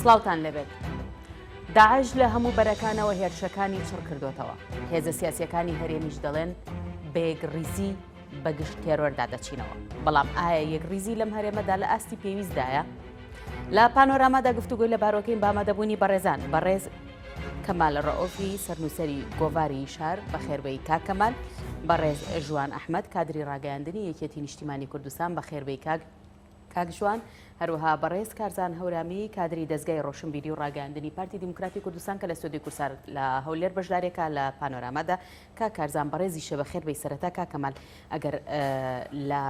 سڵاوتان لێبێت. داعش لە هەموو بەرەکانەوە هێرشەکانی چڕ کردوتەوە. هێزە سیاسیەکانی هەرێمیش دەڵێن بە یەکڕیزی بە گشت تێرۆردا دەچینەوە. بەڵام ئایا یەکڕیزی لەم هەرێمەدا لە ئاستی پێویستدایە؟ لە پانۆرامادا گفتوگۆی لەبارۆکەین بە ئامادەبوونی بەڕێزان بەڕێز کەمال ڕەئوفی سەرنووسەری گۆڤاری شار بەخێربێی کاک کەمال، بەڕێز ژوان ئەحمەد کادری ڕاگەیاندنی یەکێتی نیشتیمانی کوردستان بەخێربێی کاک کاک ژوان، هەروەها بەڕێز کارزان هەورامی کادری دەزگای ڕۆشنبیری و ڕاگەیاندنی پارتی دیموکراتی کوردستان کە لە ستۆدیۆی کورسار لە هەولێر بەشدارێکە لە پانۆرامادا کاک کارزان بەڕێزیشە بەخێربێی سەرەتا کاک کەمال ئەگەر لە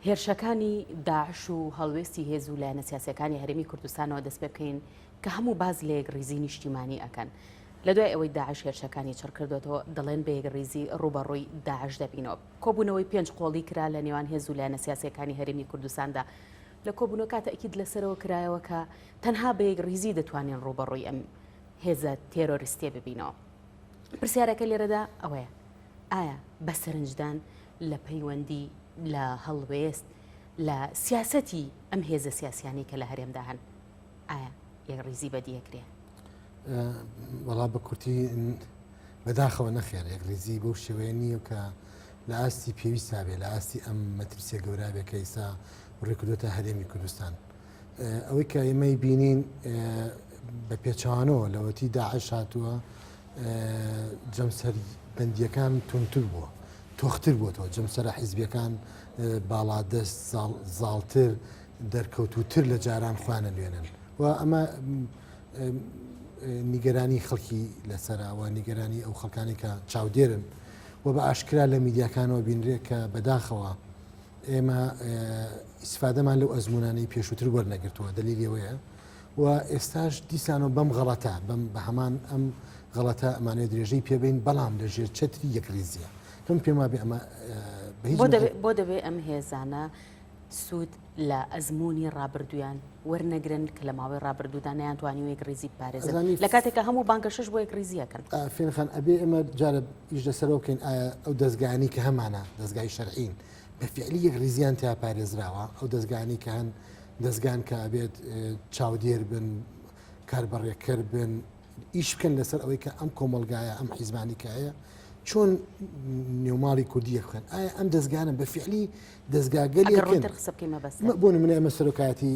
هێرشەکانی داعش و هەڵوێستی هێز و لایەنە سیاسیەکانی هەرێمی کوردستانەوە دەست پێ بکەین کە هەموو باس لە یەکڕیزی نیشتیمانی ئەکەن. لە دوای ئەوەی داعش هێرشەکانی چڕ کردۆتەوە دەڵێن بە یەکڕیزی ڕووبەڕووی داعش دەبینەوە. کۆبوونەوەی پێنج قۆڵی کرا لە نێوان هێز و لایەنە سیاسیەکانی هەرێمی کوردستاندا. لە کۆبوونەوەکە تەئکید لەسەرەوە کرایەوە کە تەنها بە یەکڕیزی دەتوانین ڕووبەڕووی ئەم هێزە تێرۆریستیە ببینەوە. پرسیارەکە لێرەدا ئەوەیە ئایا بە سەرنجدان لە پەیوەندی، لە هەڵوێست، لە سیاسەتی ئەم هێزە سیاسیانەی کە لە هەرێمدا هەن، ئایا یەکڕیزی بەدی ئەکرێ؟ وەڵا بە کورتی بەداخەوە نەخێر یەکڕیزی بەو شێوەیە نییە کە لە ئاستی پێویستا بێ لە ئاستی ئەم مەترسیە گەورە بێ کە ئیسا ڕووی کردوتە هەرێمی کوردستان. ئەوەی کە ئێمەی بینین بە پێچەوانەوە لەوەتی داعش هاتووە جەمسەر بەندیەکان تونتر بووە تۆختر بووەوە جەمسەرە حیزبیەکان باڵادەست زاڵتر دەرکەوتوتر لە جاران خۆیانە نوێنن و ئەمە نیگەرانی خەڵکی لەسەرە و نیگەرانی ئەو خەڵکانی کە چاودێرن و بە ئاشکرا لە میدیاکانەوە بینرێت کە بەداخەوە ئێمە ئیسفادەمان لەو ئەزمونانەی پێشووتر وەرنەگرتووە دلیلی ئەوەیە و ئێستاش دیسانەوە بەم غەڵەتە بەم بە هەمان ئەم غەڵەتە ئەمانەیە درێژەی پێبین بەڵام لە ژێر چەتری یەکڕیزیە کەم پێم وابێ ئەمە بۆ دەبێ ئەم هێزانە سوود لە ئەزمموی ڕابردویان وەرنەگرن کە لە ماوەی ڕابردوودا نەیانتوانیوە یەکڕیزی بپارێزن لە کاتێکە هەموو بانگەشەش بۆ یەکڕیزیەکەن. فێنخان ئەبێ ئێمە جارە ئیش لەسەرەوە بکەین ئایا ئەو دەزگایانەی کە هەمانە دەزگای شەرعین بە فعلی یەکڕیزیان تیا پارێزراوە ئەو دەزگایانەی کە هەن دەزگان کە ئەبێت چاودێر بن کاربەڕێکەر بن ئیش بکەن لەسەر ئەوەی کە ئەم کۆمەڵگایە ئەم حیزبانی کە هەیە چۆن نێوماڵی کوردی یەکخەن ئایا ئەم دەزگانە بە فعلی دەزگاگەلی قسە بکەین مەبەست بۆ نمونە ئێمە سەرۆکایەتی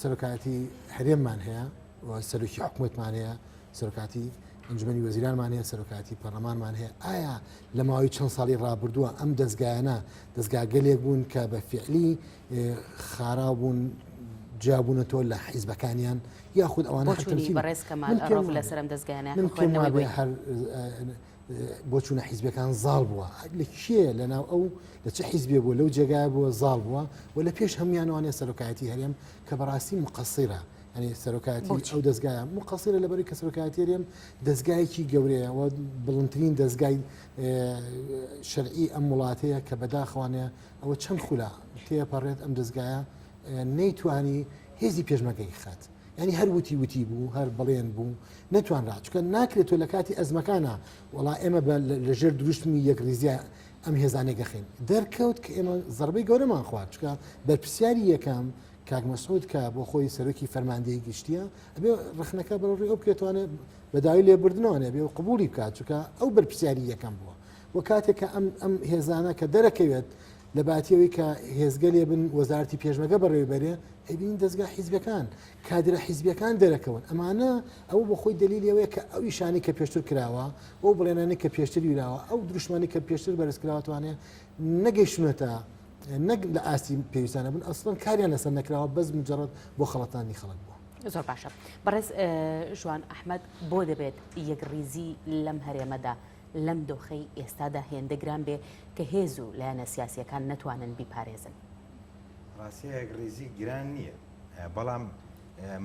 سەرۆکایەتی هەرێممان هەیە و سەرۆکی حکوومەتمان هەیە سەرۆکاتی ئەنجومەنی وەزیرانمان هەیە سەرۆکاتی پەرلەمانمان هەیە ئایا لە ماوەی چەند ساڵی ڕابردووە ئەم دەزگایانە دەزگاگەلێک بوون کە بە فعلی خارا بوون جیابوونەتەوە لە حیزبەکانیان یاخود ئەوانە بۆچوونی بەڕێز کەمال ڕەوف لەسەر ئەم دەزگایانە من پێم وابێ هەر بۆچوونە حیزبەکان زاڵ بووە لە کێ لە ناو ئەو لە چ حیزبێ بووە لەو جێگای بووە زاڵ بووە و لە پێش هەموانوانێ سەرۆکایەتی هەرێم کە بەڕاستی مقەسیرە ینی سەرۆکایەتی ئەو دەستگایە مقەسیرە لەبەری کە سەرۆکایەتی هەرێم دەستگایەکی گەورەیە و بڵندترین دەستگای شەرعی ئەم وڵاتەیە کە بەداخوانێ ئەوە چەند خولە تێپەڕێت ئەم دەستگایە نەیتوانی هێزی پێشمەگەی خات ینی هەر وتی وتی بوو هەر بەڵێن بوو نەتوانرا چکە ناکرێت تۆ لە کاتی ئەزمەکانە وڵا ئێمە لە ژێر دروشمی یەکریزیە ئەم هێزانێک گەخین دەرکەوت کە ئێمە زربەی گەورەمان خوارد چکە بەرپسیاری یەکەم کاک مەسعود کە بۆ خۆی سەرۆکی فەرماندەی گشتیە ئەبێ ڕخنەکە بەڕێ ئەو بکرێتوانێ بەداوی لێبوردنەوەێ بێ و قبولی بکات چکە ئەو بەرپسیاری یەکەم بووە و کاتێک کە ئەم ئەم هێزانە کە دەرەکەوێت لە باتیەوەی کە هێزگەلێ بن وەزارتی پێشمەگە بەڕێوەبەرێ ئەبین دەستگا حیزبەکان کادرە حیزبەکان دەرەکەون ئەمانە ئەو بۆ خۆی دلیلەوەیە کە ئەو ئیشانی کە پێشتر کراوە ئەو بڵێنانی کە پێشتر ویراوە ئەو دروشمانی کە پێشتر بەرزکراوەتوانێ نەگەیشتونەتە نەک لە ئاستی پێویستانە بن ئەسڵەن کاریان لەسەر نەکراوە بەس مجرد بۆ خەڵەتانی خەڵک بووە. زۆر باشە بەڕێز ژوان ئەحمەد بۆ دەبێت یەکڕیزی لەم هەرێمەدا لەم دۆخەی ئێستادا هێندە گران بێ کە هێز و لایەنە سیاسییەکان نەتوانن بیپارێزن؟ ڕاستە یەکڕیزی گران نییە، بەڵام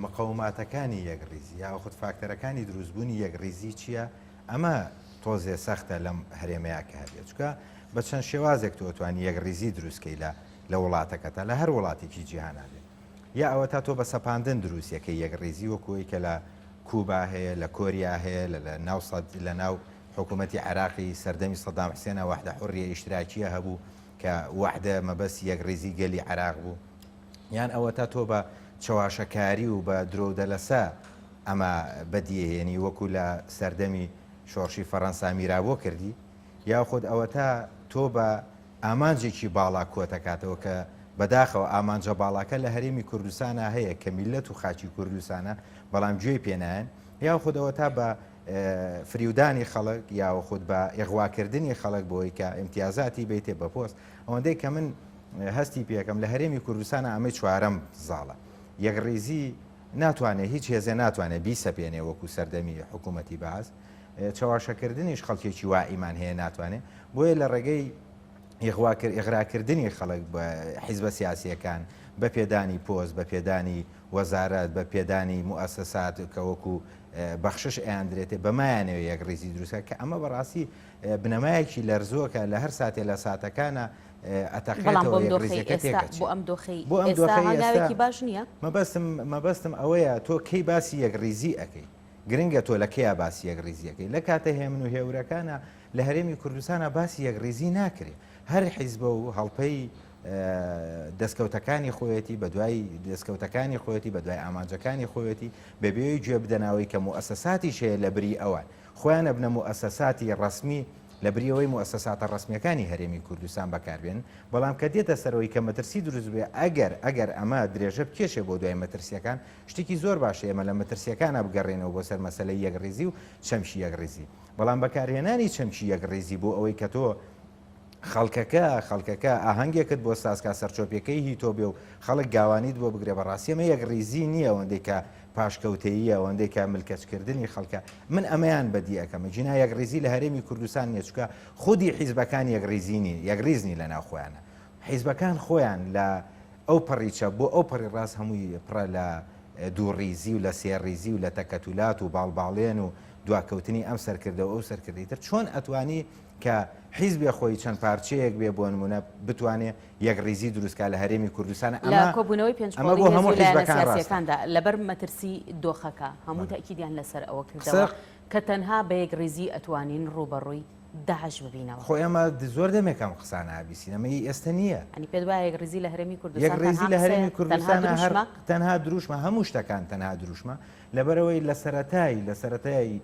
مقەوماتەکانی یەکڕیزی یاخود فاکتەرەکانی دروستبوونی یەکڕیزی چییە؟ ئەمە تۆزێ سەختە لەم هەرێمەیا کە هەبێت چونکە بە چەند شێوازێک تۆ ئەتوانی یەکڕیزی دروستکەی لە لە وڵاتەکەتا لە هەر وڵاتێکی جیهانا بێت یا ئەوەتا تۆ بە سەپاندن دروستیەکەی یەکڕیزی وەکو ئەوی کە لە کوبا هەیە لە کۆریا هەیە لە لە ناو سەد لە ناو حکوومەتی عێراقی سەردەمی سەدام حسێنە وەحدە حوڕیە ئیشتراکیە هەبوو کە وەحدە مەبەست یەکڕیزی گەلی عێراق بوو. یان ئەوەتا تۆ بە چەواشەکاری و بە درۆودەلەسە ئەمە بەدیهێنی وەکو لە سەردەمی شۆڕشی فەڕەنسا میرابۆ کردی، یاخود ئەوەتا تۆ بە ئامانجێکی باڵا کۆتەکاتەوە کە بەداخەوە ئامانجە باڵاکە لە هەرێمی کوردستانا هەیە کە میللەت و خاکی کوردستانە بەڵام گوێی پێ نایەن، یاخود ئەوەتا بە فریودانی خەڵک یاوەخود بە ئیغواکردنی خەڵک بۆی کە ئیمتیازاتی بیتێ بە پۆست. ئەوەندەی کە من هەستی پێکەم لە هەرێمی کوردستانا ئەمەی چوارەم زاڵە. یەکڕیزی ناتوانێ هیچ هێزێ ناتوانێ بیسەپێنێ وەکو سەردەمی حکوومەتی بەعس. چەواشەکردنیش خەڵکێکی واعیمان هەیە ناتوانێ. بۆیە لە ڕێگەی ئیغراکردنی خەڵک بە حیزبە سیاسییەکان، بە پێدانی پۆست، بە پێدانی وەزارەت، بە پێدانی موئەسەسات کە وەکو بەخشش ئەیاندرێتێ، بەمایانەوێ یەکڕیزی دروست کە ئەمە بەڕاستی بنەمایەکی لەرزۆکە لە هەر ساتێ لە ساتەکانە بەڵام بۆ ئەتەقێتەوە ئەم دۆخەی یەکڕیزیەکە ئێستا تێکەچێ. بۆ ئەم دۆخەی بۆ ئەم ئێستا دۆخەی ئێستا هەنگاوێکی باش نییە؟ مەبەستم مەبەستم ئەوەیە تۆ کەی باسی یەکڕیزی ئەکەی؟ گرنگە تۆ لە کەیا باسی یەکڕیزی ئەکەی؟ لە کاتە هێمن و هێورەکانا لە هەرێمی کوردستانا باسی یەکڕیزی ناکرێ. هەر حیزبە و هەڵپەی دەستکەوتەکانی خۆیەتی، بە دوای دەستکەوتەکانی خۆیەتی، بە دوای ئامانجەکانی خۆیەتی، بە بێ گوێ بدەناوەی کە موئەسەساتیش هەیە لە بری ئەوان. خۆیان ئەبنە موئەسەساتی ڕەسمی لە بری ئەوەی موئەسەساتە ڕەسمیەکانی هەرێمی کوردستان بەکار بێنن، بەڵام کە دێتە سەرەوەی کە مەترسی دروست بێ ئەگەر ئەگەر ئەمە درێژە بکێشێ بۆ دوای مەترسیەکان شتێکی زۆر باشە ئێمە لە مەترسیەکانا بگەڕێینەوە بۆ سەر مەسەلەی یەکڕیزی و چەمکی یەکڕیزی بەڵام بەکارهێنانی چەمکی یەکڕیزی بۆ ئەوەی کە تۆ خەڵکەکە خەڵکەکە ئاهەنگێکت بۆ سازکا سەرچۆپیەکەی هی تۆ بێ و خەڵک گاوانیت بۆ بگرێ بەڕاستی ئەمە یەکڕیزی نییە ئەوەندەی کە پاشکەوتەییە ئەوەندەی کە ملکەچکردنی خەڵکە من ئەمەیان بەدی ئەکەم جینا یەکڕیزی لە هەرێمی کوردستان نییە چونکە خودی حیزبەکان یەکڕیزی نین یەکڕیز نین لە ناو خۆیانە حیزبەکان خۆیان لە ئەو پەڕی چەپ بۆ ئەو پەڕی ڕاست هەمووی پڕە لە دووڕیزی و لە سێڕیزی و لە تەکەتولات و باڵباڵێن و دواکەوتنی ئەم سەرکردە و ئەو سەرکردەی تر چۆن ئەتوانی کە حیزبێ خۆی چەند پارچەیەک بێ بۆ نمونە بتوانێ یەکڕیزی دروست کا لە هەرێمی کوردستان لە ئەمە کۆبوونەوەی ئەمە پێنجقۆڵی بۆ هێز هەموو و لایەنە حیزبەکان ڕاستە. سیاسییەکاندا لەبەر مەترسی دۆخەکە هەموو تەئکیدیان لەسەر ئەوە قسە کردەوە کە تەنها بە یەکڕیزی ئەتوانین ڕووبەڕووی داعش ببینەوە. خۆ ئێمە زۆر دەمێکە ئەم قسانە ئەبیسین ئەمە ئی ئێستە نییە. یانی پێت وایە یەکڕیزی لە هەرێمی کوردستان یەکڕیزی تەنها لە قسەیە هەرێمی تەنها کوردستانا هەر دروشمە؟ تەنها دروشمە هەموو شتەکان تەنها دروشمە لەبەرئەوەی لە سەرەتای لە سەرەتای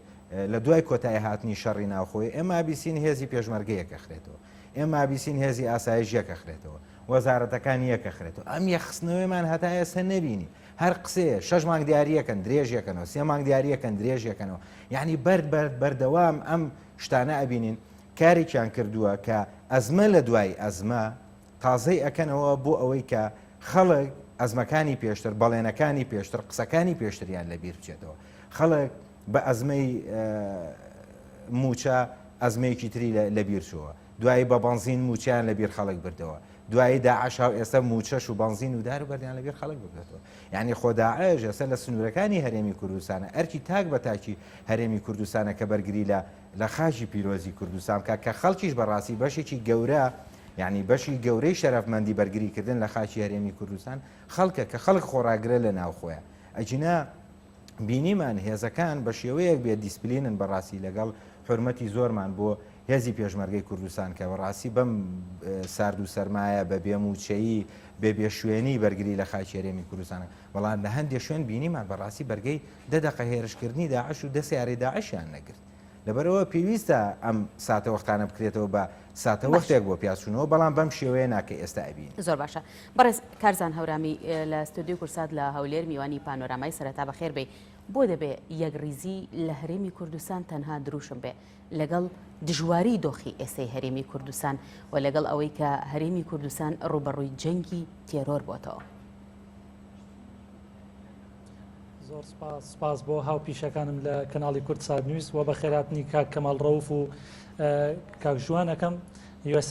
لە دوای کۆتایی هاتنی شەڕی ناوخۆی ئێمە ئەبیسین هێزی پێشمەرگە یەکەخرێتەوە ئێمە ئەبیسین هێزی ئاسایش یەکەخرێتەوە وەزارەتەکان یەکەخرێتەوە ئەم یەکخستنەوەیمان هەتا ئێستا نەبینی هەر قسەیە شەش مانگ دیاریەکەن درێژیەکەنەوە سێ مانگ دیاریەکەن درێژیەکەنەوە یعنی بەرد بەرد بەردەوام ئەم شتانە ئەبینین کارێکیان کردووە کە ئەزمە لە دوای ئەزمە تازەی ئەکەنەوە بۆ ئەوەی کە خەڵک ئەزمەکانی پێشتر، بەڵێنەکانی پێشتر، قسەکانی پێشتریان لەبیر بچێتەوە. خەڵک بە ئەزمەی مووچە ئەزمەیەکی تری لەبیر چۆوە. دوایی بە بەنزین مووچەیان لەبیر خەڵک بردەوە. دوایی داعش هاو ئێستا مووچەش و بەنزین و دار و بەردیان لەبیر خەڵک بردۆتەوە. یانی خۆ داعش ئێستا لە سنوورەکانی هەرێمی کوردستانە، ئەرکی تاک بە تاکی هەرێمی کوردستانە کە بەرگری لە لە خاکی پیرۆزی کوردستان بکات کە خەڵکیش بەڕاستی بەشێکی گەورە یانی بەشی گەورەی شەرەفمەندی بەرگری کردن لە خاکی هەرێمی کوردستان خەڵکە کە خەڵک خۆڕاگرە لە ناوخۆیە ئەگینا بینیمان هێزەکان بە شێوەیەک بێ دیسپلینن بەڕاستی لەگەڵ حرمەتی زۆرمان بۆ هێزی پێشمەرگەی کوردستان کە بەڕاستی بەم سارد و سەرمایە بە بێموچەیی بێ بێشوێنی بەرگری لە خاکی هەرێمی کوردستان بەڵام لە هەندێک شوێن بینیمان بەڕاستی بەرگەی دە دەقە هێرشکردنی داعش و دە سیارەی داعشیان نەگرت. لەبەرئەوە پێویستە ئەم ساتەوەختانە بکرێتەوە بە ساتەوەختێک بۆ پیاچوونەوە، بەڵام بەم شێوەیە نا کە ئێستا ئەبینین. زۆر باشە بەڕێز کارزان هەورامی لە ستۆدیۆی کورسات لە هەولێر میوانی پانۆرامای سەرەتا بەخێر بێی. بۆ دەبێ یەکڕیزی لە هەرێمی کوردستان تەنها دروشم بێ لەگەڵ دژواری دۆخی ئێستەی هەرێمی کوردستان و لەگەڵ ئەوەی کە هەرێمی کوردستان ڕووبەڕووی جەنگی تێرۆر بۆتەوە؟ زۆر سپاس سپاس بۆ هاوپیشەکانم لە کەناڵی کوردسات نیوز و بەخێراتنی کاک کەمال ڕەوف و کاک ژوان ئەەکەم هیوای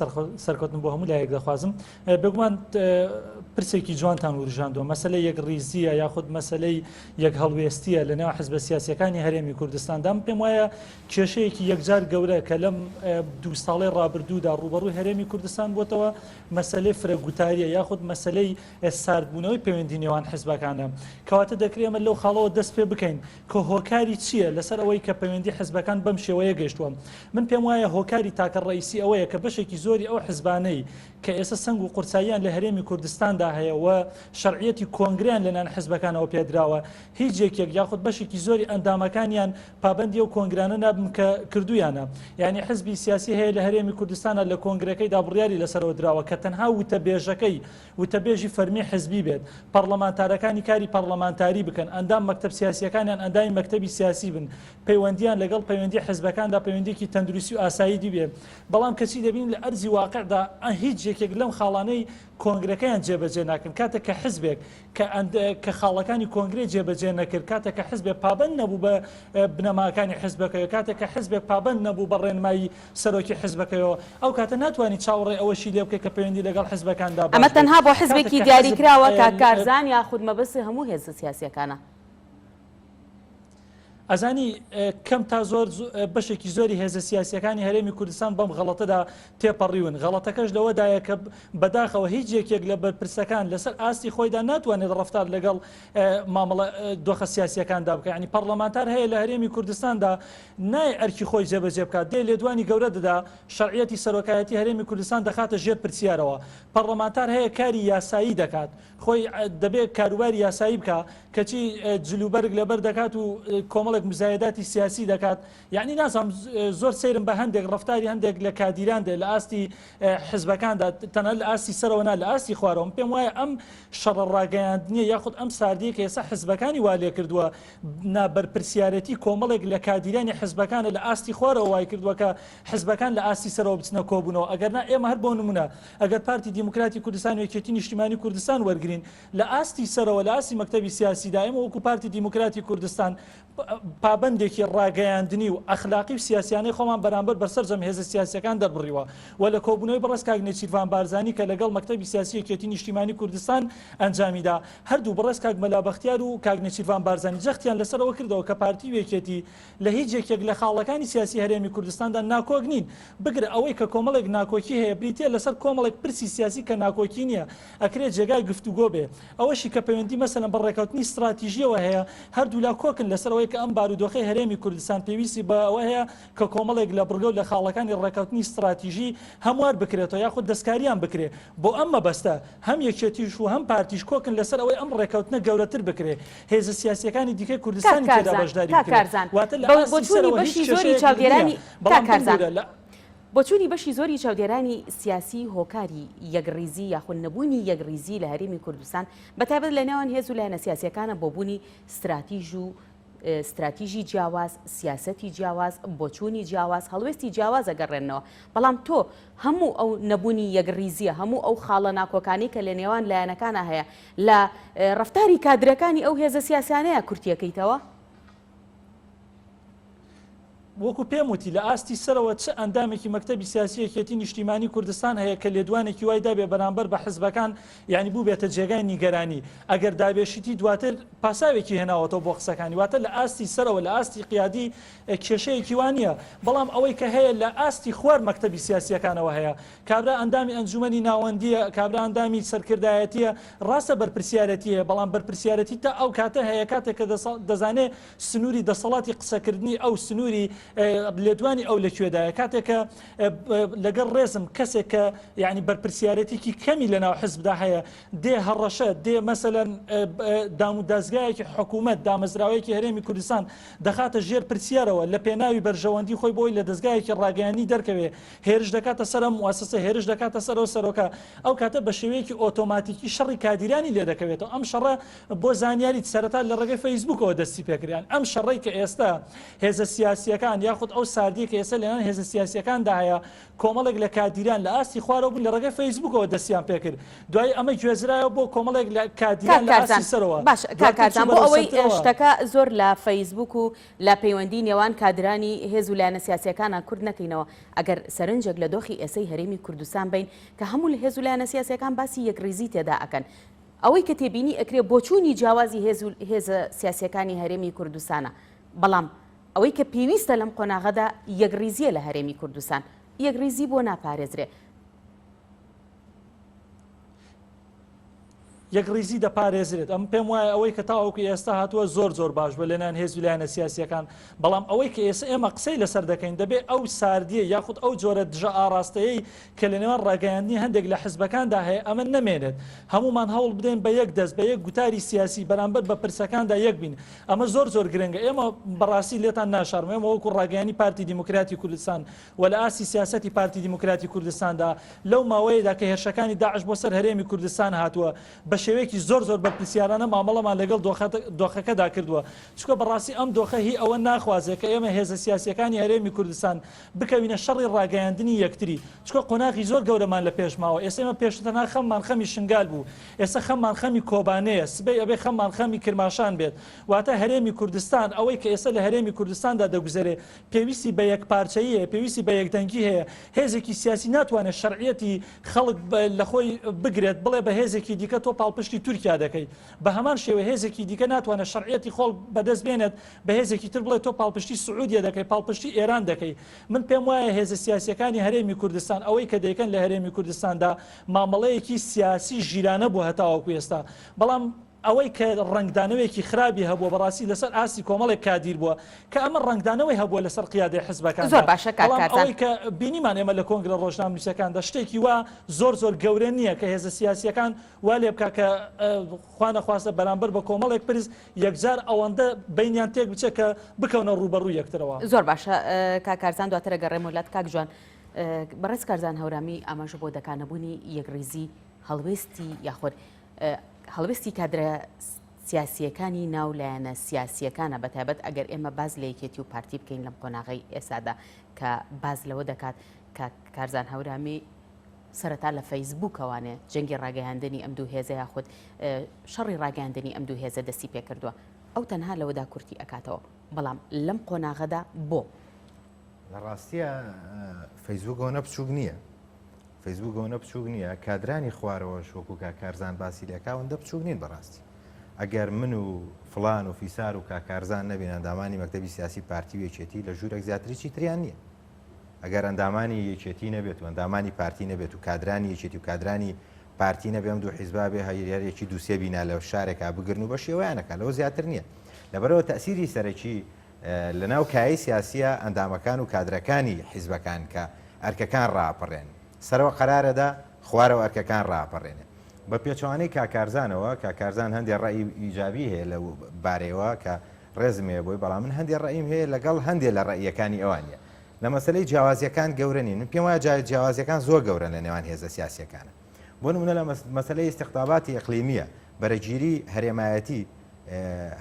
سەرکەوتن بۆ هەموو لایەک دەخوازم بێگومان پرسێکی جوانتان وروژاندووە مەسلەی یەک ڕیزیە یاخود مەسلەی یەک هەڵوێستیە لە نێو حزبە سیاسەکانی هەرێمی کوردستاندا پێم وایە کێشەیەکی یەکجار گەورە کە لەم دوو ساڵی ڕابردوودا ڕوبەڕووی هەرێمی کوردستان بۆتەوە مەسلەی فرە گوتاریە یاخود مەسلەی ساردبوونەوەی پەیوەندی نێوان حزبەکانە. کەواتە دەکرێ ئێمە لەو خاڵەوە دەست پێ بکەین کە هۆکاری چییە لەسەر ئەوەی کە پەیوەندی حزبەکان بەم شێوەیە گەیشتووە. من پێم وایە هۆکاری تاکە ڕەئیسی ئەوەیە کە بەشێک. بەشێکی زۆری ئەو حزبانەی کە ئێستا سەنگ و قورساییان لە هەرێمی کوردستاندا هەیە و شەرعیەتی کۆنگرەیان لەلایەن حزبەکانەوە پێدراوە، هیچ یەکێک یاخود بەشێکی زۆری ئەندامەکانیان پابەندی ئەو کۆنگرانە نابن کە کردوویانە. یانی حزبی سیاسی هەیە لە هەرێمی کوردستانا لە کۆنگرەکەیدا بڕیاری لەسەرەوە دراوە کە تەنها وتەبێژەکەی وتەبێژی فەرمی حزبی بێت، پەڕلەمانتارەکانی کاری پەڕلەمانتاری بکەن، ئەندام مەکتەب سیاسییەکانیان ئەندامی مەکتەبی سیاسی بن، پەیوەندییان لەگەڵ پەیوەندی حزبەکاندا پەیوەندییەکی تەندروستی و ئاسایی بێ، بەڵام کەچی دەبینین لە ئەرزی واقعدا هیچ یەکێک لەم خاڵانەی کۆنگرەکەیان جێبەجێ ناکەن، کاتێک کە حزبێک کە کە خاڵەکانی کۆنگرەی جێبەجێ نەکرد، کاتێک کە حزبێک پابەند نەبوو بە بنەماکانی حزبەکەی، کاتێک کە حزبێک پابەند نەبوو بە ڕێنمایی سەرۆکی حزبەکەیەوە، ئەو کاتە ناتوانی چاوەڕێ ئەوەشی لێ بکەی کە پەیوەندی لەگەڵ حزبەکاندا باش ئەمە بێت. تەنها بۆ کاتێک حزبێکی کە حزب دیاریکراوە کاک کارزان یاخود مەبەستی هەموو هێزە سیاسیەکانە؟ ئەزانی کەم تا زۆر بەشێکی زۆری هێزە سیاسیەکانی هەرێمی کوردستان بەم غەڵەتەدا تێپەڕیون، غەڵەتەکەش لەوەدایە کە بەداخەوە هیچ یەکێک لە بەرپرسەکان لەسەر ئاستی خۆیدا ناتوانێت ڕەفتار لەگەڵ مامەڵە دۆخە سیاسیەکاندا بکە ینی پەڕلەمانتار هەیە لە هەرێمی کوردستاندا نای ئەرکی خۆی جێبەجێ بکات دێ لێدوانی گەورە دەدا شەرعیەتی سەرۆکایەتی هەرێمی کوردستان دەخاتە ژێر پرسیارەوە پەڕلەمانتار هەیە کاری یاسایی دەکات خۆی دەبێت کاروباری یاسایی بکا کەچی جلوبەرگ لەبەر دەکات و کۆمەڵێک مزایداتی سیاسی دەکات یعنی نازانم زۆر سەیرم بە هەندێک ڕەفتاری هەندێک لە کادیران دێ لە ئاستی حزبەکاندا تەنانەت لە ئاستی سەرەوە نا لە ئاستی خوارەوە من پێم وایە ئەم شەڕە ڕاگەیاندنیە یاخود ئەم ساردیە کە ئێستا حزبەکانی وا لێکردووە نابەرپرسیارەتی کۆمەڵێک لە کادیرانی حزبەکانە لە ئاستی خوارەوە وای کردووە کە حزبەکان لە ئاستی سەرەوە بچنە کۆبوونەوە ئەگەر نا ئێمە هەر بۆ نمونە ئەگەر پارتی دیموکراتی کوردستان و یەکێتی نیشتیمانی کوردستان وەرگرین لە ئاستی سەرەوە لە ئاستی مەکتەبی سیاسیدا ئێمە وەکو پارتی دیموکراتی کوردستان پابەندێکی ڕاگەیاندنی و ئەخلاقی و سیاسیانەی خۆمان بەرامبەر بە سەرجەم هێزە سیاسیەکان دەربڕیوە و لە کۆبوونەوەی بەڕێز کاک نێچیرڤان بارزانی کە لەگەڵ مەکتەبی سیاسی یەکێتی نیشتیمانی کوردستان ئەنجامیدا هەردوو بەڕێز کاک مەلا بەختیار و کاک نێچیرڤان بارزانی جەختیان لەسەر ئەوە کردەوە کە پارتی و یەکێتی لە هیچ یەکێک لە خاڵەکانی سیاسی هەرێمی کوردستاندا ناکۆک نین، بگرە ئەوەی کە کۆمەڵێک ناکۆکی هەیە بریتیە لەسەر کۆمەڵێک پرسی سیاسی کە ناکۆکی نیە ئەکرێ جێگای گفتوگۆ بێ. ئەوەشی کە پەیوەندی مەسەلەن بە ڕێکەوتنی ستراتیژیەوە هەیە هەردوولا کۆکن لەسەر ئەوەی کە ئەم بارودۆخەی هەرێمی کوردستان پێویستی بە ئەوە هەیە کە کۆمەڵێک لە بڕگە و لە خاڵەکانی ڕێکەوتنی ستراتیژی هەموار بکرێتەوە یاخود دەستکاریان بکرێ بۆ ئەم مەبەستە هەم یەکێتیش و هەم پارتیش کۆکن لەسەر ئەوەی ئەم ڕێکەوتنە گەورەتر بکرێ هێزە سیاسیەکانی دیکەی کاک کوردستانی تێدا کارزان بەشداری کاک بکرێ کارزان واتە لە بە ئاستی بۆچوونی سەرەوە هیچ بەشی زۆری کێشەیەک نییە چاودێرانی کاک بەڵام کارزان بمبورە لە بۆچوونی بەشی زۆری چاودێرانی سیاسی هۆکاری یەکڕیزی یاخود نەبوونی یەکڕیزی لە هەرێمی کوردستان بە تایبەت لە نێوان هێز و لایەنە سیاسیەکانە بۆ بوونی ستراتیژ و ستراتیژی جیاواز، سیاسەتی جیاواز، بۆچوونی جیاواز، هەڵوێستی جیاواز ئەگەڕێننەوە. بەڵام تۆ هەموو ئەو نەبوونی یەکڕیزییە، هەموو ئەو خاڵە ناکۆکانەی کە لە نێوان لایەنەکانا هەیە، لە ڕەفتاری کادرەکانی ئەو هێزە سیاسیانەیە کورتیەکەیتەوە؟ وەکو پێم وتی لە ئاستی سەرەوە چ ئەندامێکی مەکتەبی سیاسی یەکێتی نیشتیمانی کوردستان هەیە کە لێدوانێکی وای دابێ بەرامبەر بە حزبەکان یانی بووبێتە جێگای نیگەرانی ئەگەر دابێشیتی دواتر پاساوێکی هێناوەتەوە بۆ قسەکانی واتە لە ئاستی سەرەوە لە ئاستی قیادی کێشەیەکی وا نییە بەڵام ئەوەی کە هەیە لە ئاستی خوار مەکتەبی سیاسیەکانەوە هەیە کابرا ئەندامی ئەنجومەنی ناوەندیە کابرا ئەندامی سەرکردایەتیە ڕاستە بەرپرسیارەتی هەیە بەڵام بەرپرسیارەتی تا ئەو کاتە هەیە کاتێک کە دەزانێ سنووری دەسەڵاتی قسەکردنی ئەو سنووری لێدوانی ئەو لە کوێدایە کاتێک کە لەگەڵ ڕێزم کەسێک کە یعنی بەرپرسیارەتێکی کەمی لەناو حزبدا هەیە دێ هەڕەشە دێ مەسەلەن دام و دەزگایەکی حکوومەت دامەزراوەیەکی هەرێمی کوردستان دەخاتە ژێر پرسیارەوە لە پێناوی بەرژەوەندی خۆی بۆی لە دەزگایەکی ڕاگەیانی دەرکەوێ هێرش دەکاتە سەر ئەم موسسە هێرش دەکاتە سەر ئەو سەرۆکە ئەو کاتە بە شێوەیەکی ئۆتۆماتیکی شەڕی کادیرانی لێ دەکەوێتەوە ئەم شەڕە بۆ زانیاریت سەرەتا لە ڕێگەی فەیسبووکەوە دەستی پێکرد ئەم شەڕەی کە ئێستا هێزە سیاسییەکان یاخود ئەو ساردییە کە ئێستا لەنێوان هێزە سیاسییەکاندا هەیە کۆمەڵێک لە کادیران لە ئاستی خوارەوە بوون لە ڕێگەی فەیسبووکەوە دەستیان پێکرد دوایی ئەمە گوێزرایەوە بۆ کۆمەڵێک لە کادیران کاک لە ئاستی کارزان سەرەوە باشە کاک دواتر چوو کارزان بۆ بەرەو ئەوەی سەرترەوە. شتەکە زۆر لە فەیسبووک و لە پەیوەندی نێوان کادرانی هێز و لایەنە سیاسییەکانا کورت نەکەینەوە ئەگەر سەرنجێک لە دۆخی ئێسەی هەرێمی کوردستان بەین کە هەموو هێز و لایەنە سیاسییەکان باسی یەکڕیزی تێدا ئەکەن ئەوەی کە تێبینی ئەکرێ بۆچوونی جیاوازی هێز و هێزە سیاسیەکانی هەرێمی کوردستانە، بەڵام ئەوەی کە پێویستە لەم قۆناغەدا یەکڕیزیە لە هەرێمی کوردستان، یەکڕیزی بۆ ناپارێزرێ. یەکڕیزی دەپارێزرێت. ئەمن پێم وایە ئەوەی کە تاوەکو ئێستا هاتووە زۆر زۆر باش بووە لەلایەن هێز و لایەنە سیاسییەکان، بەڵام ئەوەی کە ئێستا ئێمە قسەی لەسەر دەکەین دەبێ ئەو ساردییە یاخود ئەو جۆرە دژە ئاڕاستەیەی کە لە نێوان ڕاگەیاندنی هەندێک لە حزبەکاندا هەیە ئەمە نەمێنێت. هەموومان هەوڵ بدەین بە یەک دەست، بە یەک گوتاری سیاسی بەرامبەر بە پرسەکاندا یەک بین. ئەمە زۆر زۆر گرنگە. ئێمە بەڕاستی لێتان ناشارم ئێمە وەکو ڕاگەیاندنی پارتی دیموکراتی کوردستان و لە ئاستی سیاسەتی پارتی دیموکراتی کوردستاندا لەو ماوەیەدا کە هێرشەکانی داعش بۆ سەر هەرێمی کوردستان هاتووە بە شێوەیەکی زۆر زۆر بەرپرسیارانە مامەڵەمان لەگەڵ دۆخەکەدا کردووە چونکە بەڕاستی ئەم دۆخە هی ئەوە ناخوازێت کە ئێمە هێزە سیاسیەکانی هەرێمی کوردستان بکەوینە شەڕی ڕاگەیاندنی یەکتری چونکە قۆناغی زۆر گەورەمان لە پێش ماوە ئێستا ئێمە پێشتر تەنها خەممان خەمی شنگال بوو ئێستا خەممان خەمی کۆبانێیە سبەی ئەبێ خەممان خەمی کرماشان بێت واتە هەرێمی کوردستان ئەوەی کە ئێستا لە هەرێمی کوردستاندا دەگوزەرێ پێویستی بە یەکپارچەیی هەیە، پێویستی بە یەکدەنگی هەیە، هێزێکی سیاسی ناتوانێت شەرعیەتی خەڵک لە خۆی بگرێت بڵێ بە هێزێکی دیکە تۆ پاڵپشتی تورکیا دەکەی، بە هەمان شێوە هێزێکی دیکە ناتوانێت شەرعیەتی خۆڵ بەدەست بێنێت بە هێزێکی تر بڵێ تۆ پاڵپشتی سعودیە دەکەی، پاڵپشتی ئێران دەکەی. من پێم وایە هێزە سیاسیەکانی هەرێمی کوردستان ئەوەی کە دەیکەن لە هەرێمی کوردستاندا مامەڵەیەکی سیاسی ژیرانە بووە هەتاوەکو ئێستا، بەڵام ئەوەی کە ڕەنگدانەوەیەکی خرابی هەبووە بەڕاستی لەسەر ئاستی کۆمەڵێک کادیر بووە کە ئەمە ڕەنگدانەوەی هەبووە لەسەر قیادەی حزبەکاندا. زۆر باشە کاک بەڵام کارزان. ئەوەی کە بینیمان ئێمە لە کۆنگرە ڕۆژنامەنووسەکاندا شتێکی وا زۆر زۆر گەورە نییە کە هێزە سیاسییەکان وا لێ بکا کە خوا نەخواستە بەرامبەر بە کۆمەڵێک پرس یەکجار ئەوەندە بەینیان تێک بچێت کە بکەونە ڕووبەڕووی یەکترەوە. زۆر باشە کاک کارزان دواتر ئەگەڕێمەوە لات کاک جوان. بەڕێز کارزان هەورامی ئاماژە بۆ دەکا نەبوونی یەکڕیزی هەڵوێستی یاخود هەڵوێستی کادرە سیاسییەکانی ناو لایەنە سیاسییەکانە بەتایبەت ئەگەر ئێمە باس لە یەکێتی و پارتی بکەین لەم قۆناغەی ئێستادا کە باس لەوە دەکات کە کارزان هەورامی سەرەتا لە فەیسبووکەوانێ جەنگی ڕاگەیاندنی ئەم دوو هێزە یاخود شەڕی ڕاگەیاندنی ئەم دوو هێزە دەستی پێکردووە ئەو تەنها لەوەدا کورتی ئەکاتەوە بەڵام لەم قۆناغەدا بۆ لە ڕاستیە فەیسبوک ئەوەنە بچووک نییە فەیسبوک ئەوەنە بچووک نییە، کادرانی خوارەوەش وەکو کاک کارزان باسی لێکا ئەوەندە بچووک نین بەڕاستی. ئەگەر من و فڵان و فیسار و کاک کارزان نەبین ئەندامانی مەکتەبی سیاسی پارتی و یەکێتی لە ژوورێک زیاتر هیچی تریان نییە. ئەگەر ئەندامانی یەکێتی نەبێت و ئەندامانی پارتی نەبێت و کادرانی یەکێتی و کادرانی پارتی نەبێ ئەم دوو حیزبا بێ هەر یەکی دوو سێ بینا لە شارێکا بگرن و بە شێوەیانەکە لەوە زیاتر نییە. لەبەرئەوە تەئسیری سەرەکی لەناو کایەی سیاسییە ئەندامەکان و کادرەکانی حیزبەکان کە ئەرکەکان ڕائەپەڕێنن. سەرەوە قەرارەدا، خوارەوە ئەرکەکان ڕائەپەڕێنێ. بە پێچەوانەی کاک کارزانەوە، کاک کارزان هەندێ ڕەئی ئیجابی هەیە لەو بارەیەوە کە ڕێزم هەیە بۆی، بەڵام من هەندێ ڕەئیم هەیە لەگەڵ هەندێ لە ڕەئیەکانی ئەوان نییە. لە مەسەلەی جیاوازییەکان گەورە نین. من پێم وایە جیاوازییەکان زۆر گەورەن لە نێوان هێزە سیاسییەکانە. بۆ نموونە لە مەسەلەی ئیستیقتاباتی ئیقلیمییە، بەرەگیری هەرێمایەتی،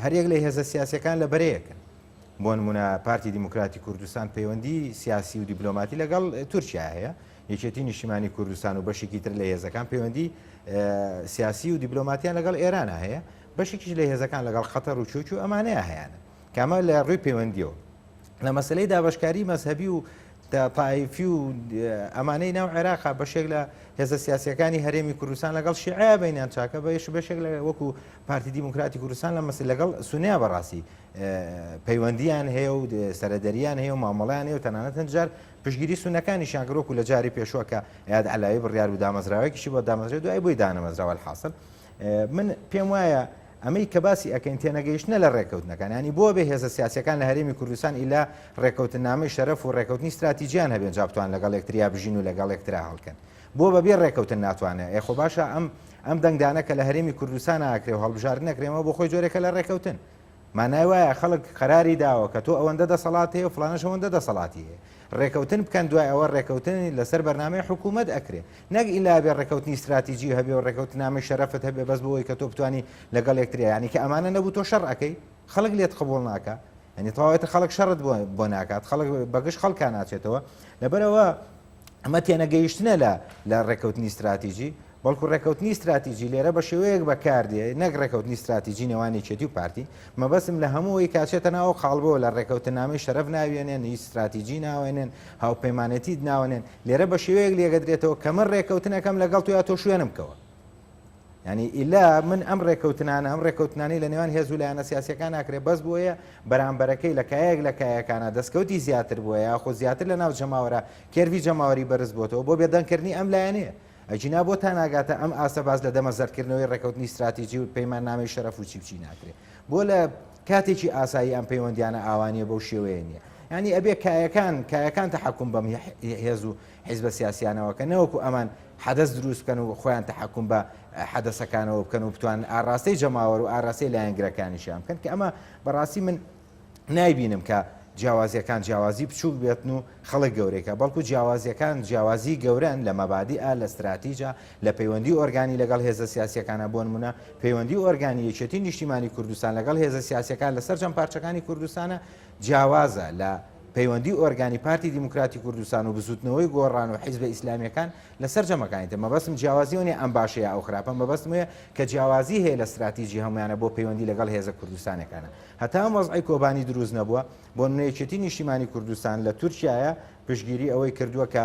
هەریەک لە هێزە سیاسیەکان لە بەرەیەکن. بۆ نمونە پارتی دیموکراتی کوردستان پەیوەندی سیاسی و دیبلۆماتی لەگەڵ تورکیا هەیە، یەکێتی نیشتیمانی کوردستان و بەشێکی تر لە هێزەکان پەیوەندی سیاسی و دیبلۆماتیان لەگەڵ ئێرانە هەیە، بەشێکیش لە هێزەکان لەگەڵ قەتەر و چوکی و ئەمانەیە هەیانە. کامە لە ڕووی پەیوەندیەوە. لە مەسەلەی دابەشکاری مەزهەبی و تایفی و ئەمانەی ناو عێراقا بەشێک لە هێزە سیاسیەکانی هەرێمی کوردستان لەگەڵ شیعەیە بینیان چاکە بەش بەشێک لە وەکو پارتی دیموکراتی کوردستان لە مەسل لەگەڵ سونیا بەڕاستی پەیوەندیان هەیە و سەرەدەریان هەیە و مامەڵیان هەیە و تەنانەت هەندجار پشگیری سونەکانیشیان گرۆک و لە جاری پێشووە کە ئەیاد عەلاوی بڕیار و دامەزراوەیەکیشی بۆ دامەزرێت دوای بۆی دانەمەزراوە الحاصل من پێم وایە ئەمەی کە باسی ئەکەین تێنەگەیشتنە لە ڕێکەوتنەکان ینی بۆ بێ هێزە سیاسەکان لە هەرێمی کوردستان ئیلا ڕێکەوتنامەی شەرەف و ڕێکەوتنی استراتیجیان هەبێن جا بتوان لەگەڵ یەکتریا بژین و لەگەڵ یەکترا هەڵکەن بۆ بەبێ ڕێکەوتن ناتوانێت ئێ خۆ باشە ئەم ئەم دەنگدانە کە لە هەرێمی کوردستان ئاکرێ و هەڵبژاردن نەکرێمەوە بۆ خۆی جۆرێکە لە ڕێکەوتن مانای وایە خەڵک قەراری داوە کە تۆ ئەوەندە دەسەڵات هەیە و فڵانەش ئەوەندە دەسەڵاتی هەیە. ڕێکەوتن بکەن دوای ئەوە ڕێکەوتن لەسەر بەرنامەی حکوومەت ئەکرێ. نەک ئیلا بێ ڕێکەوتنی ستراتیجی هەبێ و ڕێکەوتنامەی شەرەفت هەبێ بەس بۆ ئەوەی کە تۆ بتوانی لەگەڵ یەکتریا یانی کە ئەمانە نەبوو تۆ شەڕ ئەکەی خەڵک لێت قبوڵ ناکا یانی تەواوەتی خەڵک شەڕت بۆ بۆ ناکات خەڵک بەگژ خەڵکا ناچێتەوە لەبەرئەوە ئەمە تێنەگەیشتنە لە لە ڕێکەوتنی ستراتیجی بەڵکو ڕێکەوتنی ستراتیجی لێرە بە شێوەیەک بەکاردێ نەک ڕێکەوتنی ستراتیجی نێوان یەکێتی و پارتی مەبەستم لە هەموو ئەوەی کاچێتە ناو قاڵبەوە لە ڕێکەوتنامەی شەرەف ناوێنێن هی ستراتیجی ناوێنێن هاوپەیمانێتیت ناوەنێن لێرە بە شێوەیەک لێگەدرێتەوە کە من ڕێکەوتنەکەم لەگەڵ تۆیا تۆ شوێنم بکەوە یعنی ئیلا من ئەم ڕێکەوتنانە ئەم ڕێکەوتنانەی لە نێوان هێز و لایەنە سیاسەکان ناکرێت بەس بۆیە بەرامبەرەکەی لە کایەک لە کایەکانە دەستکەوتی زیاتر بووە یاخۆ زیاتر لە ناو جەماوەرە curve ی جەماوەری بەرز بۆتەوە بۆ بێدەنگکردنی ئەم لایەنەیە. ئەگینا بۆ تا ناگاتە ئەم ئاستە باس لە دەمە زەردکردنەوەی ڕێکەوتنی ستراتیجی و پەیماننامەی شەرەف و چی و چی ناکرێ؟ بۆ لە کاتێکی ئاسایی ئەم پەیوەندیانە ئاوا نیە بەو شێوەیە نیە؟ یانی ئەبێ کایەکان کایەکان تەحەکوم بەم هێز و حیزبە سیاسیانەوە کە نەوەکو ئەمان حەدەس دروست بکەن و خۆیان تەحەکوم بە حەدەسەکانەوە بکەن و بتوانن ئاراستەی جەماوەر و ئاراستەی لایەنگرەکانیشیان بکەن کە ئەمە بەڕاستی من نایبینم کە جیاوازیەکان جیاوازی بچووک بێتن و خەڵک گەورەی کا، بەڵکو جیاوازیەکان جیاوازی گەورەن لە مەبادیئە، لە ستراتیجە، لە پەیوەندی ئۆرگانی لەگەڵ هێزە سیاسیەکانە، بۆ نمونە پەیوەندی ئۆرگانی یەکێتی نیشتیمانی کوردستان لەگەڵ هێزە سیاسیەکان لە سەرجەم پارچەکانی کوردستانە جیاوازە لە پەیوەندی ئۆرگانی پارتی دیموکراتی کوردستان و بزوتنەوەی گۆڕان و حیزبە ئیسلامیەکان لە سەرجەمەکانی تر. مەبەستم جیاوازی ئەوە نیە ئەم باشە یا ئەو خراپە، مەبەستم ئەوەیە کە جیاوازی هەیە لە ستراتیجی هەمویانە بۆ پەیوەندی لەگەڵ هێزە کوردستانیەکانە. هەتا ئەم وەزعەی کۆبانی دروست نەبووە، بۆ نمونە یەکێتی نیشتیمانی کوردستان لە تورکیایە پشتگیری ئەوەی کردووە کە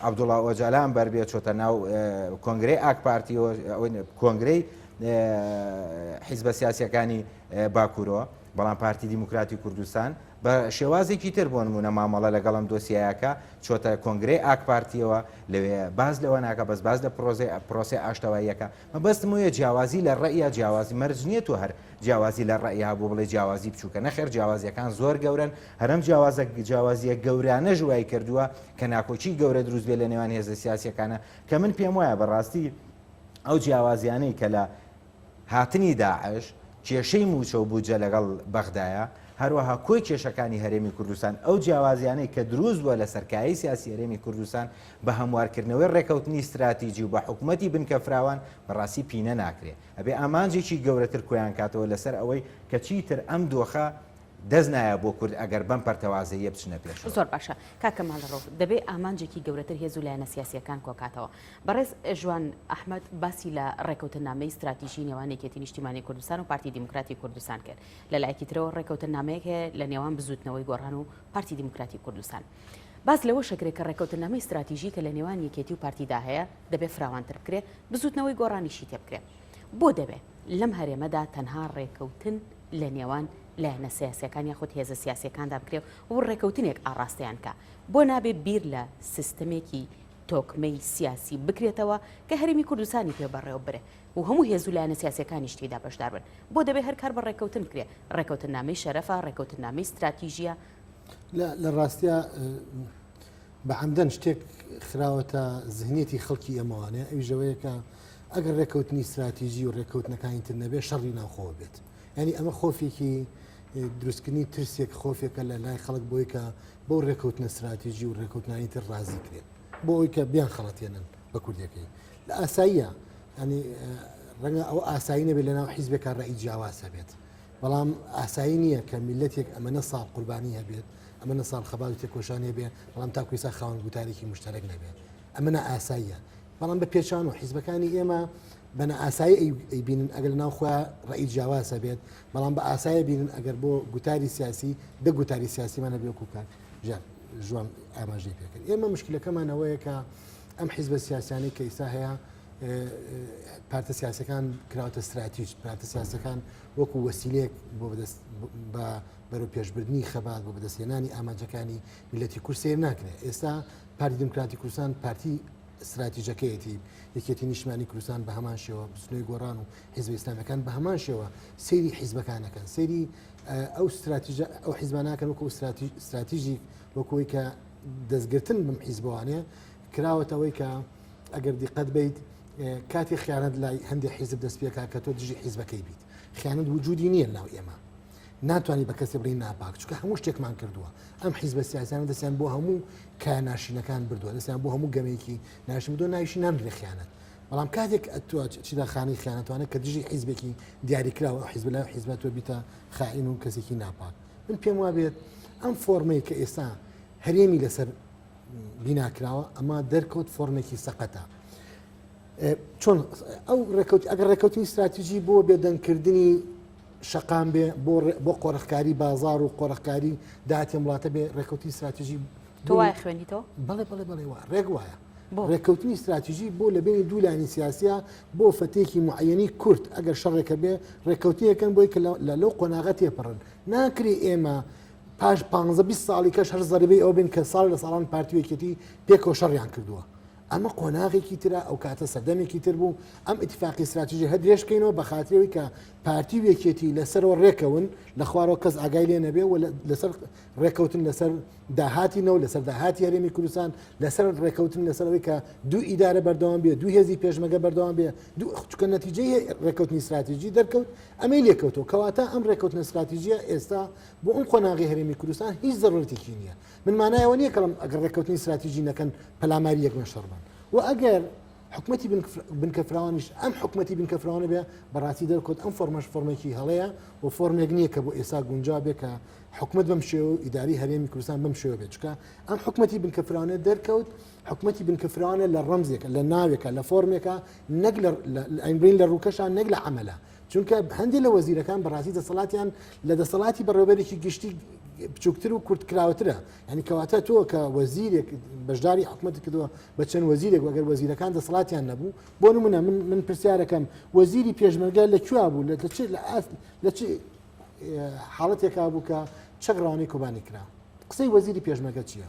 عەبدوڵا ئۆجالان بەربێ چۆتە ناو کۆنگرەی ئاک پارتیەوە کۆنگرەی حیزبە سیاسیەکانی باکوورەوە بەڵام پارتی دیموکراتی کوردستان بە شێوازێکی تر بۆ نمونە مامەڵە لەگەڵ ئەم دۆسیایەکە چۆتە کۆنگرەی ئاک پارتیەوە لەوێ باز لەوە ناکە بەس باز لە پرۆزەی پرۆسەی ئاشتەواییەکە مەبەستم وەیە جیاوازی لە ڕەئیا جیاوازی مەرج نییە تۆ هەر جیاوازی لە ڕەئی هەبوو بڵێ جیاوازی بچووکە نەخێر جیاوازیەکان زۆر گەورەن هەرم جیاوازە جیاوازیە گەورانەش وای کردووە کە ناکۆکی گەورە دروست بێت لە نێوان هێزە سیاسیەکانە کە من پێم وایە بەڕاستی ئەو جیاوازیانەی کە لە هاتنی داعش، کێشەی مووچە و بودجە لەگەڵ بەغدایە، هەروەها کۆی کێشەکانی هەرێمی کوردستان، ئەو جیاوازیانەی کە دروست بووە لەسەر کایەی سیاسی هەرێمی کوردستان بە هەموارکردنەوەی ڕێکەوتنی ستراتیجی و بە حکومەتی بنکە فراوان بەڕاستی پینە ناکرێ. ئەبێ ئامانجێکی گەورەتر کۆیان کاتەوە لەسەر ئەوەی کە چیتر ئەم دۆخە دەست نایە بۆ کورد ئەگەر بەم پەرتەوازەییە بچنە پێشەوە. زۆر باشە کاک کەمال ڕەوف، دەبێ ئامانجێکی گەورەتر هێز و لایەنە سیاسییەکان کۆکاتەوە. بەڕێز ژوان ئەحمەد باسی لە ڕێکەوتننامەی ستراتیژی نێوان یەکێتی نیشتیمانی کوردستان و پارتی دیموکراتی کوردستان کرد. لە لایەکی ترەوە ڕێکەوتننامەیەک هەیە لە نێوان بزووتنەوەی گۆڕان و پارتی دیموکراتی کوردستان. باس لەوەش ئەکرێ کە ڕێکەوتننامەی ستراتیژی کە لە نێوان یەکێتی و پارتیدا هەیە دەبێ فراوانتر بکرێ، بزووتنەوەی گۆڕانیشی تێبکرێ. بۆ دەبێ لەم هەرێمەدا تەنها ڕێکەوتن لە نێوان لایەنە سیاسیەکان یاخود هێزە سیاسیەکاندا بکرێ و ڕێکەوتنێک ئاڕاستەیان کا؟ بۆ نابێ بیر لە سیستەمێکی تۆکمەی سیاسی بکرێتەوە کە هەرێمی کوردستانی پێ بەڕێوە ببرێ و هەموو هێز و لایەنە سیاسیەکانیش تێیدا بەشدار بن؟ بۆ دەبێ هەر کار بە ڕێککەوتن بکرێ؟ ڕێککەوتننامەی شەرەفە، ڕێککەوتننامەی ستراتیژیە؟ لە ڕاستیا بە عەمدەن شتێک خراوەتە زهنیەتی خەڵکی ئێمەوانێ ئەویش ئەوەیە کە ئەگەر ڕێککەوتنی ستراتیژی و ڕێککەوتنەکانی تر نەبێ شەڕی ناوخۆوە بێت یعنی ئەمە خۆفێکی دروستکردنی ترسێک خۆفێکە لە لای خەڵک بۆی کە بەو ڕێککەوتنە ستراتیژی و ڕێککەوتنانی تر ڕازی کرێن بۆ ئەوی کە بیان خەڵەتێنن بە کوردەکەی لە ئاساییە ینی ڕەنگە ئەو ئاسایی نەبێت لەناو حیزبێکا ڕێی جیاواز هەبێت بەڵام ئاسایی نییە کە میلەتێک ئەمەنە ساڵ قوربانی هەبێت ئەمەنە ساڵ خەبات و تێکۆشان هەبێ بەڵام تاکو ئێستا خاوەن گوتارێکی مشتەرەک نەبێت ئەمە نائاساییە بەڵام بە پێچان و حیزبەکانی ئێمە بە نائاسایی ئەیبینن ئەگەر لەناو خۆیان ڕەئی جیاواز هەبێت بەڵام بە ئاسایە بینن ئەگەر بۆ گوتاری سیاسی دە گوتاری سیاسیمان هەبێ وەکو کاک ژیار ژوان ئاماژەی پێکرد ئێمە مشکلەکەمان ئەوەیە کە ئەم حیزبە سیاسیانەی کە ئیستا هەیە پارتە سیاسەکان کراوەتە ستراتیژ پارتە سیاسەکان وەکو وەسیلەیەک بۆ بەدەست بە بەرەو پێشبردنی خەبات بۆ بەدەستهێنانی ئامانجەکانی میلەتی کورد سەیر ناکرێت ئێستا پارتی دیموکراتی کوردستان پارتی ستراتیژەکەیەتی یەکێتی نیشتمانی کوردستان بە هەمان شێوە بزوتنەوەی گۆڕان و حیزبە ئیسلامیەکان بە هەمان شێوە سەیری حیزبەکانەکەن سەیری ئەو ستراتیژە ئەو حیزباناکەن وەکو ستراتیژیک وەکوی کە دەستگرتن بم حیزبوانێ کراوەتەوەی کە ئەگەر دیقەت بیت کاتی خیانەت لای هەندێک حیزب دەست پێکا کە تۆ دژی حیزبەکەی بیت خیانەت وجودی نییە ناو ئێمە ناتوانانی بە کەسێ بڵێی ناپاک چونکە هەموو شتێکمان کردووە ئەم حیزبە سیاسیانە دەستیان بۆ هەموو کایە ناشرینەکان بردووە دەستیان بۆ هەموو گەمێکی ناشرین بردووە ناویشی نانرێ خیانەت بەڵام کاتێک ئەتۆ چیدا خانەی خیانەتوانە کە دژی حیزبێکی دیاریکراوە ئەو حیزب لای حیزبە تۆ بیتە خائین و کەسێکی ناپاک من پێم وابێت ئەم فۆرمەی کە ئێستا هەرێمی لەسەر بیناکراوە ئەمە دەرکەوت فۆرمێکی سەقەتە چۆن ئەو ڕێکەوت ئەگەر ڕێکەوتنی استراتیژی بۆ بێدەنگکردنی شەقام بێ بۆ بۆ قۆرخکاری بازار و قۆرخکاری داهاتی ئەم وڵاتە بێ ڕێکەوتنی استراتیژی تۆ وای خوێندیتەوە؟ بەڵێ بەڵێ بەڵێ وا ڕێک وایە ڕێککەوتنی استراتیژی بۆ لە بینی دوو لایەنی سیاسیە بۆ فەتێکی معەنی کورت ئەگەر شەڕێکە بێ ڕێککەوتنیەکەن بۆی کە لە لەو قۆناغە تێپەڕن ناکرێ ئێمە پاش 15 20 ساڵی کەش هەر زەریبەی ئەو بین کە ساڵ لە ساڵان پارتی و یەکێتی پێکەوە شەڕیان کردووە. ئەمە قۆناغێکی ترە، ئەو کاتە سەردەمێکی تر بوو، ئەم ئیتیفاقی ستراتیژی هەر درێژ بکەینەوە بە خاتری ئەوەی کە پارتی و یەکێتی لەسەرەوە ڕێکەون، لە خوارەوە کەس ئاگای لێ نەبێ و لەسەر ڕێکەوتن لەسەر داهاتی نەوت، لەسەر داهاتی هەرێمی کوردستان، لەسەر ڕێکەوتن لەسەر ئەوەی کە دوو ئیدارە بەردەوام بێ، دوو هێزی پێشمەگە بەردەوام بێ، دوو چونکە نەتیجەی ڕێکەوتنی ستراتیژی دەرکەوت، ئەمەی لێکەوتەوە. کەواتە ئەم ڕێکەوتنە ستراتیژیە ئێستا بۆ ئەم قۆناغی هەرێمی کوردستان هیچ زەرورەتێکی نییە. من مانای ئەوە نییە کەڵم ئەگەر ڕێککەوتنی ستراتیژی نەکەن پەلاماری یەک بن شەڕ بن و ئەگەر حکومەتی بنکە فراوانیش ئەم حکومەتی بنکە فراوانە بێ بەڕاستی دەرکەوت ئەم فۆرمەش فۆرمێکی هەڵەیە و فۆرمێک نییە کە بۆ ئێستا گونجا بێ کە حکومت بەم شێوە و ئیداری هەرێمی کوردستان بەم شێوە بێت چکە ئەم حکومەتی بنکە فراوانە دەرکەوت حکومەتی بنکە فراوانە لە ڕەمزێکە لە ناوێکە لە فۆرمێکە نەک لە لە ڕووکەشان نەک لە عملە چونکە هەندێک لە وەزیرەکان بەڕاستی دەسەڵاتیان لە دەسەڵاتی بەڕێوەبەرێکی گشتی بچووکتر و کورتکراوترە یعنی کەواتە تۆ کە وەزیرێک بەشداری حکومەت کردووە بە چەند وەزیرێک وەگەر وەزیرەکان دەسەڵاتیان نەبوو بۆ نمونە من من پرسیارەکەم وەزیری پێشمەرگە لە کوێ بوو لە چ لە ئاست لە چ حاڵەتێکا بوو کە چەک ڕەوانەی کۆبانی کرا قسەی وەزیری پێشمەرگە چییە؟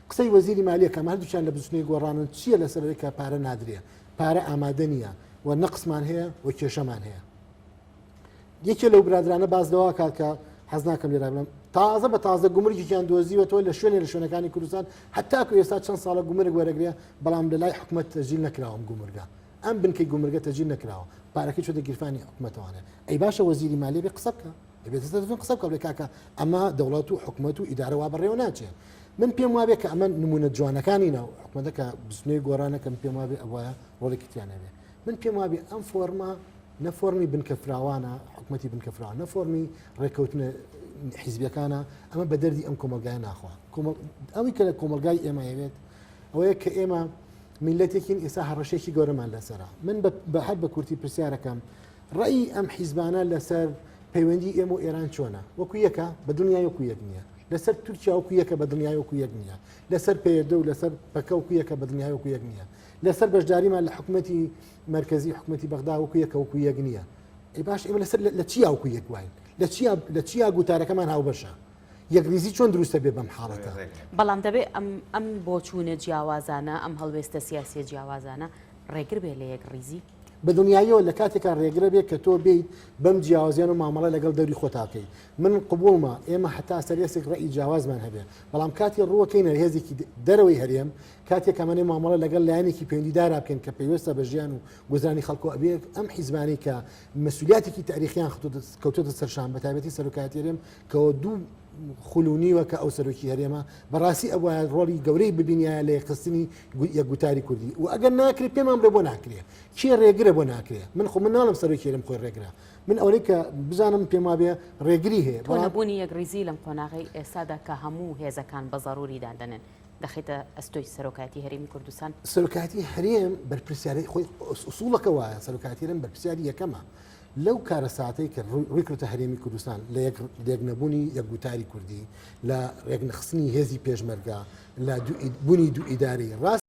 قسەی وەزیری مالیە کە هەردووکیان لە بزوتنەوەی گۆڕانن چییە لەسەر ئەوەی کە پارە نادرێ پارە ئامادە نییە و نەقسمان هەیە و کێشەمان هەیە یەکێ لەو برادرانە باز لەوە کات کە حەز ناکەم لێرا بڵێم تازە بە تازە گومرگێکیان دۆزیوەتەوە لە شوێنێ لە شوێنەکانی کوردستان هەتاکو ئێستا چەند ساڵە گومرگ وەرەگرێ بەڵام لە لای حکومەت تەجیل نەکراوە گومرگە ئەم بنکەی گومرگە تەجیل نەکراوە پارەکەی چۆتە گیرفانی حکومەتەوانە ئەی باشە وەزیری مالیە بێ قسە بکە دەبێت دەستن قسە بکە بڵێ کاکە ئەمە دەوڵەت و حکومەت و ئیدارە وا بەڕێوە ناچێ من پێم وابێ کە ئەمە نمونە جوانەکانی ناو حکومەتە کە بزنەی گۆڕانەکەم پێم وابێ ئەوە ڕۆڵێکی تیان هەبێ من پێم وابێ ئەم فۆرمە نە فۆرمی بنکە فراوانە حکومەتی بنکە فراوان نە فۆرمی ڕێککەوتنە حیزبیەکانە ئەمە بە دەردی ئەم کۆمەلگای ناخوا ئەوەی کە لە کۆمەلگای ئێمە هەوێت ئەوەیە کە ئێمە میلەتێکین ئێستا هەڕەشێکی گەورەمان لەسرە من بە هەر بە کورتی پرسیارەکەم ڕەئی ئەم حیزبانە لەسەر پەیوەندی ئێمە و ئێران چۆنە؟ وەکو یەکە؟ بە دڵنیای وەکو یەک نییە. لەسەر تورکیا وەکو یەکە بە دڵنیای وەکو یەک نییە. لەسەر پەیەدە و لەسەر پەکە وەکو یەکە بە دڵنیای وەکو یەک نییە. لەسەر بەشداریمان لە حکومەتی مەرکەزی حکومەتی بەغدا وەکو یەکە وەکو یەک نییە. ئەی باش ئێمە لەسەر لە چیا وەکو یەک واین؟ لە چیا لە چیا گوتارەکەمان هاوبەشە؟ یەکریزی چۆن دروستە بێ بەم حاڵەتە؟ بەڵام دەبێ ئەم ئەم بۆچوونە جیاوازانە، ئەم هەڵوێستە سیاسیە جیاوازانە ڕێگر بێ لە یەکڕیزی؟ بە دڵنیاییەوە لە کاتێکا ڕێگرە بێت کە تۆ بێیت بەم جیاوازیان و مامەڵە لەگەڵ دەوری خۆتا بکەیت. من قبوڵمە ئێمە هەتا سەرێسێک ڕەئی جیاوازمان هەبێ، بەڵام کاتێ ڕووەکەینە هێزێکی دەرەوەی هەرێم، کاتێک ئەمانەوێ مامەڵە لەگەڵ لایەنێکی پەیوەندیدارا بکەین کە پەیوەستە بە ژیان و گوزرانی خەڵکەوە ئەبێ ئەم حیزبانەی کە مەسولیاتێکی تاریخیان کەوتۆتە سەرشان بەتایبەتی سەرۆکایەتی هەرێم کەەوە دوو خول و نیوە کە ئەو سەرۆکی هەرێمە بەڕاستی ئەبوایە ڕۆڵی گەورەی ببینیایە لە یەکخستنی یەکگوتاری کوردی و ئەگەر ناکرێ پێمان بڵێ بۆ ناکرێ کێ ڕێگرە بۆ ناکرێ من خۆ من ناڵم سەرۆکی هەرێم خۆی ڕێگرە من ئەوەی کە بزانم پێم وابێ ڕێگری هەیە تۆ نەبوونی یەکڕیزی لەم قۆناغەی ئێستادا کە هەموو هێزەکان بە زەروری دادەنێن دەخەیتە ئەستۆی سەرۆکایەتی هەرێمی کوردستان؟ سەرۆکایەتی هەرێم بەرپرسیاری خۆی ئوسوڵەکە وایە سەرۆکایەتی هەرێم بەرپرسیاری یەکەمە لەو کارەساتەی کە ڕووی کردە هەرێمی کوردستان لە یەک نەبوونی یەک گوتاری کوردی لە ڕێکنەخستنی هێزی پێشمەرگە لە بوونی دوو ئیداری ڕاست.